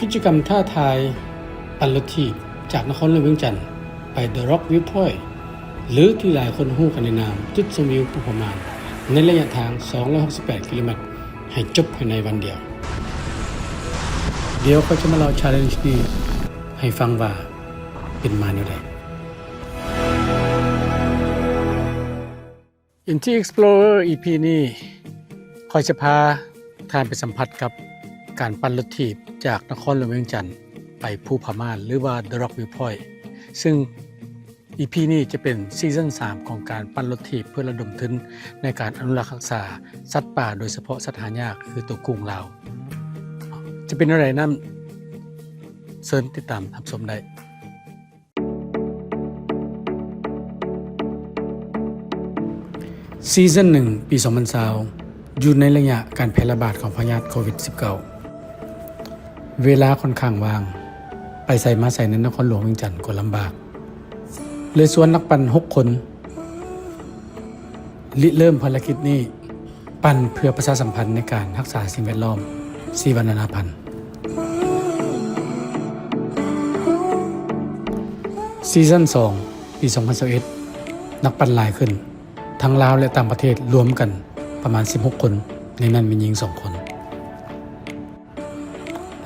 ກິດຈະກຳທ້າທາຍປັ່ນລົດຖີບຈາກນະຄອນຫຼວງວຽງຈັນໄປ The Rock Viewpoint ຫຼືທີ່ຫຼາຍຄົນຮູ້ກັນໃນນາມຈຸດຊົມວິວພູຜາມ່ານ ໃນໄລຍະທາງສອງຮ້ອຍຫົກສິບແປດກິໂລແມັດ ໃຫ້ຈົບພາຍໃນວັນດຽວ. ດຽວຂ້ອຍຈະມາເລົ່າ challenge ນີ້ໃຫ້ຟັງວ່າເປັນມາແນວໃດ. Inti Explorer ອີ ພີ ນີ້ ຂ້ອຍຈະພາທ່ານໄປສຳຜັດກັບການປັ່ນລົດຖີບຈາກນະຄອນຫຼວງວຽງຈັນໄປພູຜາມ່ານ ຫຼືວ່າ The Rock Viewpoint ຊຶ່ງ ອີ ພີ ນີ້ຈະເປັນ season ສາມ ຂອງການປັ່ນລົດຖີບເພື່ອລະດົມທຶນໃນການອະນຸລັກຮັກສາສັດປ່າ ໂດຍສະເພາະສັດຫາຍາກ ຄືໂຕກຸງລາວ. ຈະເປັນແນວໃດນັ້ນ ເຊີນຕິດຕາມຮັບຊົມໄດ້. Season ໜຶ່ງ ປີສອງພັນຊາວ ຢູ່ໃນໄລຍະການແຜ່ລະບາດຂອງພະຍາດໂຄວິດສິບເກົ້າ ເວລາຂ້ອນຂ້າງວ່າງ, ໄປໃສມາໃສໃນນະຄອນຫຼວງວຽງຈັນກໍລຳບາກ, ເລີຍຊວນນັກປັ່ນຫົກຄົນ ລິເລີ່ມພາລະກິດນີ້ ປັ່ນເພື່ອປະຊາສຳພັນໃນການຮັກສາສິ່ງແວດລ້ອມ, ຊີວະນານາພັນ. Season ສອງ ປີສອງພັນຊາວເອັດ ນັກປັ່ນຫຼາຍຂຶ້ນ, ທັງລາວ ແລະ ຕ່າງປະເທດລວມກັນປະມານສິບຫົກຄົນ, ໃນນັ້ນມີຍິງສອງຄົນ.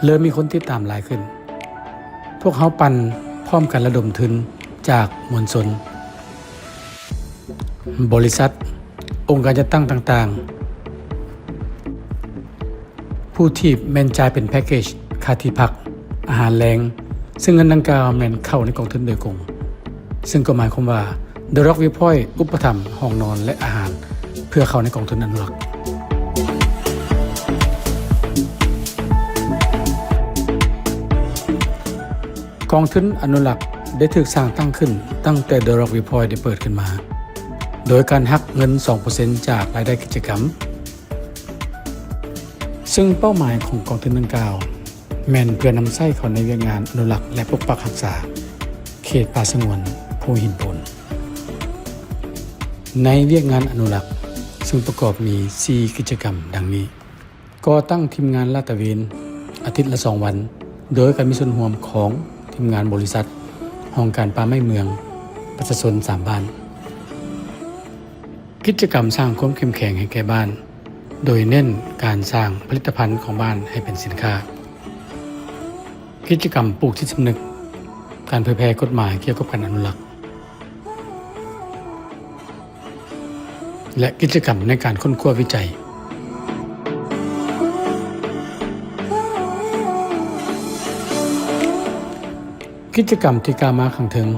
ເລີ່ມມີຄົນຕິດຕາມຫຼາຍຂຶ້ນ. ພວກເຮົາປັ່ນພ້ອມການລະດົມທຶນຈາກມວນຊົນ, ບໍລິສັດ, ອົງການຈັດຕັ້ງຕ່າງໆ. ຜູ້ຖີບແມ່ນຈ່າຍເປັນແພັກເກຈຄ່າທີ່ພັກ, ອາຫານແລງ, ເຊິ່ງເງິນດັ່ງກ່າວແມ່ນເຂົ້າໃນກອງທຶນໂດຍກົງ. ເຊິ່ງກໍໝາຍຄວາມວ່າ The Rock Viewpoint ອຸປະຖຳຫ້ອງນອນ ແລະ ອາຫານ ເພື່ອເຂົ້າໃນກອງທຶນອະນຸລັກ. ກອງທຶນອະນຸລັກໄດ້ຖືກສ້າງຕັ້ງຂຶ້ນຕັ້ງແຕ່ The Rock Viewpoint ໄດ້ເປີດຂຶ້ນມາ, ໂດຍການຫັກເງິນສອງເປີເຊັນຈາກລາຍໄດ້ກິດຈະກຳ, ເຊິ່ງເປົ້າໝາຍຂອງກອງທຶນດັ່ງກ່າວ ແມ່ນເພື່ອນຳໃຊ້ເຂົ້າໃນວຽກງານອະນຸລັກ ແລະ ປົກປັກຮັກສາເຂດປ່າສະຫງວນພູຫີນໂປນ. ໃນວຽກງານອະນຸລັກ ເຊິ່ງປະກອບມີສີ່ກິດຈະກຳດັ່ງນີ້: ກໍ່ຕັ້ງທີມງານລາດຕະເວນອາທິດລະສອງວັນ ໂດຍການມີສ່ວນຮ່ວມຂອງທີມງານບໍລິສັດ, ຫ້ອງການປ່າໄມ້ເມືອງ, ປະຊາຊົນສາມບ້ານ. ກິດຈະກຳສ້າງຄວາມເຂັ້ມແຂງໃຫ້ແກ່ບ້ານ ໂດຍເນັ້ນການສ້າງຜະລິດຕະພັນຂອງບ້ານໃຫ້ເປັນສິນຄ້າ. ກິດຈະກຳປູກຈິດສຳນຶກ, ການເຜີຍແຜ່ກົດໝາຍກ່ຽວກັບການອະນຸລັກ ແລະ ກິດຈະກຳໃນການຄົ້ນຄວ້າວິໄຈ. ກິດຈະກຳທີ່ກ່າວມາຂ້າງເທິງ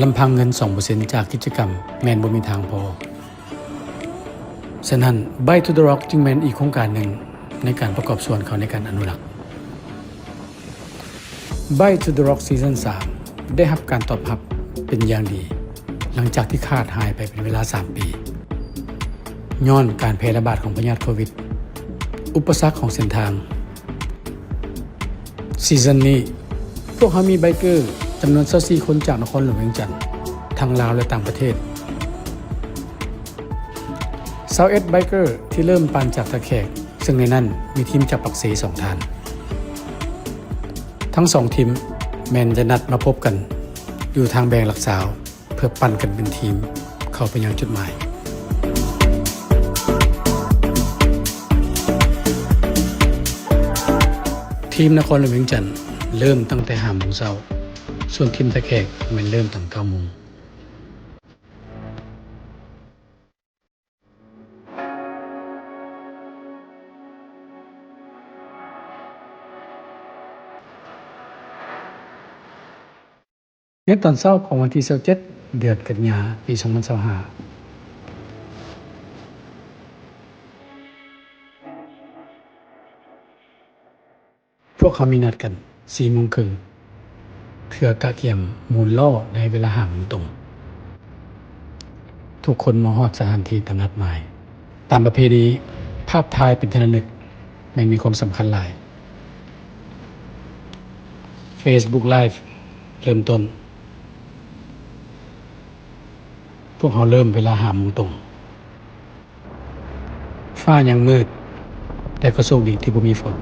ລຳພັງເງິນສອງເປີເຊັນຈາກກິດຈະກຳແມ່ນບໍ່ມີທາງພໍ. ສະນັ້ນ Bike to the Rock ຈຶ່ງແມ່ນອີກໂຄງການໜຶ່ງໃນການປະກອບສ່ວນເຂົ້າໃນການອະນຸລັກ. Bike to the Rock Season ສາມ ໄດ້ຮັບການຕອບຮັບເປັນຢ່າງດີ ຫຼັງຈາກທີ່ຂາດຫາຍໄປເປັນເວລາສາມປີ ຍ້ອນການແຜ່ລະບາດຂອງພະຍາດໂຄວິດ, ອຸປະສັກຂອງເສັ້ນທາງ. Season ນີ້ ພວກເຮົາມີໄບເກີຈຳນວນຊາວສີ່ຄົນຈາກນະຄອນຫຼວງວຽງຈັນ, ທັງລາວ ແລະ ຕ່າງປະເທດ. ຊາວເອັດໄບເກີທີ່ເລີ່ມປັ່ນຈາກທ່າແຂກ, ເຊິ່ງໃນນັ້ນມີທີມຈາກປາກເຊສອງທ່ານ. ທັງສອງທີມແມ່ນຈະນັດມາພົບກັນຢູ່ທາງແບ່ງຫຼັກຊາວ ເພື່ອປັ່ນກັນເປັນທີມເຂົ້າໄປຍັງຈຸດໝາຍ. ທີມນະຄອນຫຼວງວຽງຈັນເລີ່ມຕັ້ງແຕ່ຫ້າໂມງເຊົ້າ, ສ່ວນທີມທ່າແຂກແມ່ນເລີ່ມຕັ້ງເກົ້າໂມງ. ໃນຕອນເຊົ້າຂອງວັນທີຊາວເຈັດ ເດືອນກັນຍາ ປີສອງພັນຊາວຫ້າ ພວກເຮົາມີນັດກັນສີ່ໂມງເຄິ່ງ ເພື່ອກະກຽມມູນລໍ້ໃນເວລາຫ້າໂມງຕົງ. ທຸກຄົນມາຮອດສະຖານທີ່ຕາມນັດໝາຍ. ຕາມປະເພນີ, ພາບຖ່າຍເປັນທີ່ລະນຶກແມ່ນມີຄວາມສຳຄັນຫຼາຍ. Facebook Live ເລີ່ມຕົ້ນ. ພວກເຮົາເລີ່ມເວລາຫ້າໂມງຕົງ. ຟ້າຍັງມືດ, ແຕ່ກໍໂຊກດີທີ່ບໍ່ມີຝົນ.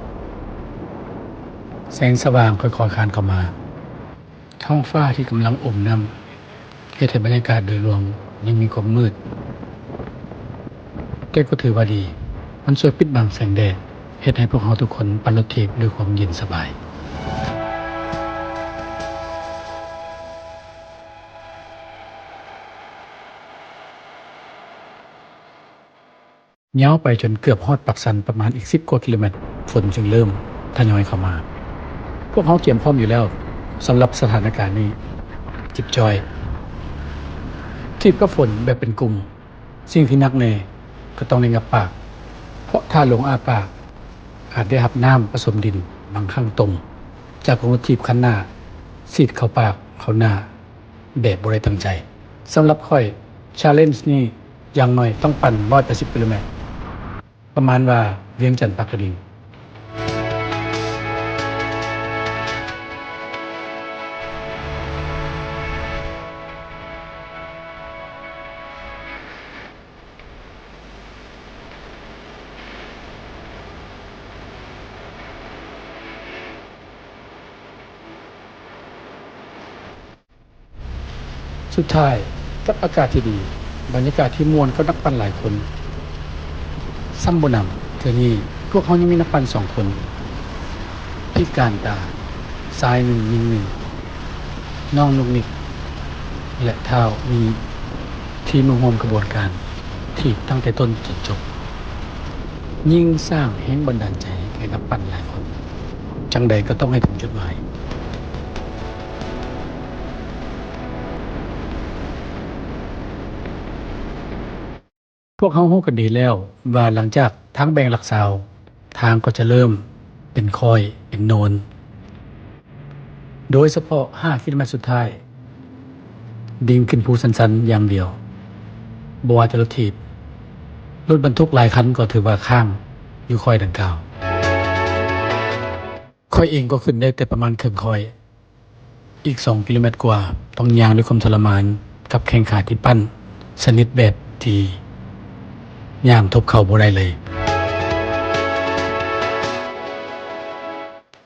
ແສງສະຫວ່າງຄ່ອຍໆຄານເຂົ້າມາ. ທ້ອງຟ້າທີ່ກຳລັງອົມນ້ຳ ເຮັດໃຫ້ບັນຍາກາດໂດຍລວມຍັງມີຄວາມມືດ, ແຕ່ກໍຖືວ່າດີ, ມັນຊ່ວຍປິດບັງແສງແດດ, ເຮັດໃຫ້ພວກເຮົາທຸກຄົນປັ່ນລົດຖີບດ້ວຍຄວາມເຢັນສະບາຍ. ຍາວໄປຈົນເກືອບຮອດປາກຊັນປະມານອີກສິບກວ່າກິໂລແມັດ, ຝົນຈຶ່ງເລີ່ມທະຍອຍເຂົ້າມາ. ພວກເຮົາກຽມພ້ອມຢູ່ແລ້ວສຳລັບສະຖານະການນີ້. ຈິບຈອຍ ຖີບກັບຝົນແບບເປັນກຸ່ມ, ສິ່ງທີ່ໜັກແນ່ກໍຕ້ອງໄດ້ງັບປາກ, ເພາະຖ້າຫຼົງອ້າປາກ ອາດໄດ້ຮັບນ້ຳປະສົມດິນ, ບາງຄັ້ງຕົມ, ຈາກຂອງລົດຖີບຄັນໜ້າ ສີດເຂົ້າປາກເຂົ້າໜ້າ ແບບບໍ່ໄດ້ຕັ້ງໃຈ. ສຳລັບຂ້ອຍ challenge ນີ້ຢ່າງໜ້ອຍຕ້ອງປັ່ນຮ້ອຍແປດສິບກິໂລແມັດ, ປະມານວ່າວຽງຈັນປາກກະດິງ. ສຸດທ້າຍ, ກັບອາກາດທີ່ດີ, ບັນຍາກາດທີ່ມ່ວນກັບນັກປັ່ນຫຼາຍຄົນ, ຊ້ຳບໍ່ໜຳ, ເທື່ອນີ້ພວກເຮົາຍັງມີນັກປັ່ນສອງຄົນ, ພິການຕາ, ຊາຍໜຶ່ງ, ຍິງໜຶ່ງ, ນ້ອງນຸກນິກ ແລະ ທ້າວມີ ທີ່ມາຮ່ວມຂະບວນການທີ່ຕັ້ງແຕ່ຕົ້ນຈົນຈົບ, ຍິ່ງສ້າງແຮງບັນດານໃຈໃຫ້ນັກປັ່ນຫຼາຍຄົນ. ຈັ່ງໃດກໍຕ້ອງໃຫ້ເຖິງຈຸດໝາຍ. ພວກເຮົາຮູ້ກັນດີແລ້ວວ່າຫຼັງຈາກທາງແບ່ງຫຼັກຊາວ, ທາງກໍຈະເລີ່ມເປັນຄ້ອຍເປັນໂນນ, ໂດຍສະເພາະຫ້າກິໂລແມັດສຸດທ້າຍ ດິ່ງຂຶ້ນພູຊັນໆຢ່າງດຽວ. ບໍ່ວ່າແຕ່ລົດຖີບ, ລົດບັນທຸກຫຼາຍຄັນກໍຖືວ່າຄ້າງຢູ່ຄ້ອຍດັ່ງກ່າວ. ຂ້ອຍເອງກໍຂຶ້ນໄດ້ແຕ່ປະມານເຄິ່ງຄ້ອຍ, ອີກສອງກິໂລແມັດກວ່າ ຕ້ອງຍ່າງດ້ວຍຄວາມທໍລະມານ ກັບແຂ້ງຂາທີ່ປັ່ນ ຊະນິດແບບທີ່ຍ່າງທົບເຂົ່າບໍ່ໄດ້ເລີຍ.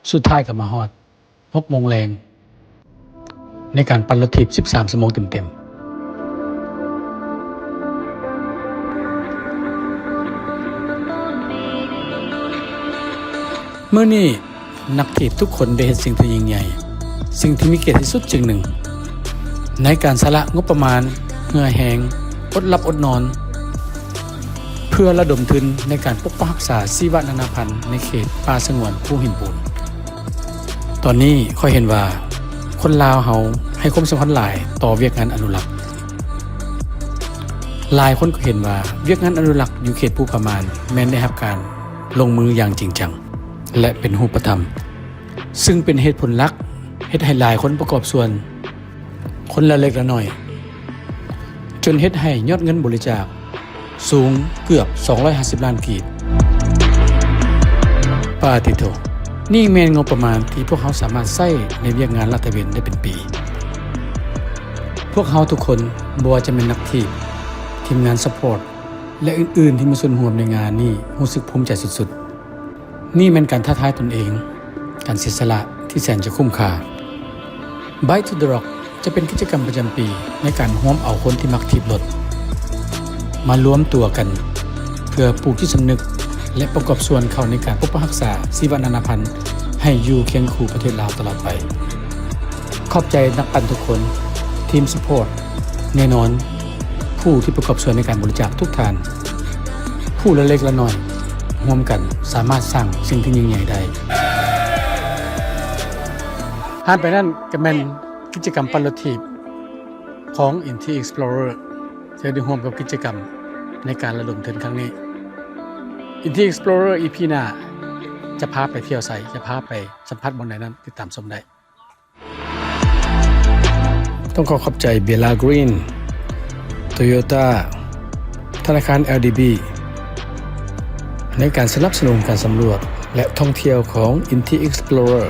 ສຸດທ້າຍກໍມາຮອດ ຫົກໂມງແລງ ໃນການປັ່ນລົດຖີບສິບສາມຊົ່ວໂມງເຕັມໆ. ມື້ນີ້ ນັກຖີບທຸກຄົນໄດ້ເຮັດສິ່ງທີ່ຍິ່ງໃຫຍ່, ສິ່ງທີ່ມີກຽດທີ່ສຸດສິ່ງໜຶ່ງ ໃນການສະຫຼະງົບປະມານ, ເຫື່ອແຮງ, ອົດຫຼັບອົດນອນ ເພື່ອລະດົມທຶນໃນການປົກປັກຮັກສາຊີວະນານາພັນໃນເຂດປ່າສະຫງວນພູຫີນປູນ. ຕອນນີ້ຂ້ອຍເຫັນວ່າຄົນລາວເຮົາໃຫ້ຄວາມສຳຄັນຫຼາຍຕໍ່ວຽກງານອະນຸລັກ. ຫຼາຍຄົນກໍເຫັນວ່າວຽກງານອະນຸລັກຢູ່ເຂດພູຜາມ່ານແມ່ນໄດ້ຮັບການລົງມືຢ່າງຈິງຈັງ ແລະ ເປັນຮູບປະທຳ, ຊຶ່ງເປັນເຫດຜົນຫຼັກເຮັດໃຫ້ຫຼາຍຄົນປະກອບສ່ວນ ຄົນລະເລັກລະໜ້ອຍ, ຈົນເຮັດໃຫ້ຍອດເງິນບໍລິຈາກສູງເກືອບສອງຮ້ອຍຫ້າສິບລ້ານກີບ. ປາຕິໂທ, ນີ້ແມ່ນງົບປະມານທີ່ພວກເຮົາສາມາດໃຊ້ໃນວຽກງານລາດຕະເວນໄດ້ເປັນປີ. ພວກເຮົາທຸກຄົນ, ບໍ່ວ່າຈະແມ່ນນັກຖີບ, ທີມງານຊັບພອດ ແລະ ອື່ນໆ ທີ່ມີສ່ວນຮ່ວມໃນງານນີ້ ຮູ້ສຶກພູມໃຈສຸດໆ. ນີ້ແມ່ນການທ້າທາຍຕົນເອງ, ການເສຍສະຫຼະທີ່ແສນຈະຄຸ້ມຄ່າ. Bike to the Rock ຈະເປັນກິດຈະກຳປະຈຳປີໃນການຮວມເອົາຄົນທີ່ມັກຖີບລົດມາລວມຕົວກັນ ເພື່ອປູກຈິດສຳນຶກ ແລະ ປະກອບສ່ວນເຂົ້າໃນການປົກປັກຮັກສາຊີວະນານາພັນໃຫ້ຢູ່ຄຽງຄູ່ປະເທດລາວຕະຫຼອດໄປ. ຂອບໃຈນັກປັ່ນທຸກຄົນ, ທີມຊັບພອດ, ແນ່ນອນ ຜູ້ທີ່ປະກອບສ່ວນໃນການບໍລິຈາກທຸກທ່ານ. ຜູ້ລະເລັກລະໜ້ອຍ ຮ່ວມກັນສາມາດສ້າງສິ່ງທີ່ຍິ່ງໃຫຍ່ໄດ້. ຜ່ານໄປນັ້ນກໍແມ່ນກິດຈະກຳປັ່ນລົດຖີບຂອງ Inti Explorer ທີ່ໄດ້ຮ່ວມກັບກິດຈະກຳໃນການລະດົມທຶນຄັ້ງນີ້. Inti Explorer ອີ ພີ ໜ້າ ຈະພາໄປທ່ຽວໃສ, ຈະພາໄປສຳຜັດບ່ອນໃດນັ້ນ ຕິດຕາມຊົມໄດ້. ຕ້ອງຂໍຂອບໃຈ Bella Green, Toyota, ທະນາຄານ ແອລ ດີ ບີ ໃນການສະໜັບສະໜູນການສຳຫຼວດ ແລະ ທ່ອງທ່ຽວຂອງ Inti Explorer.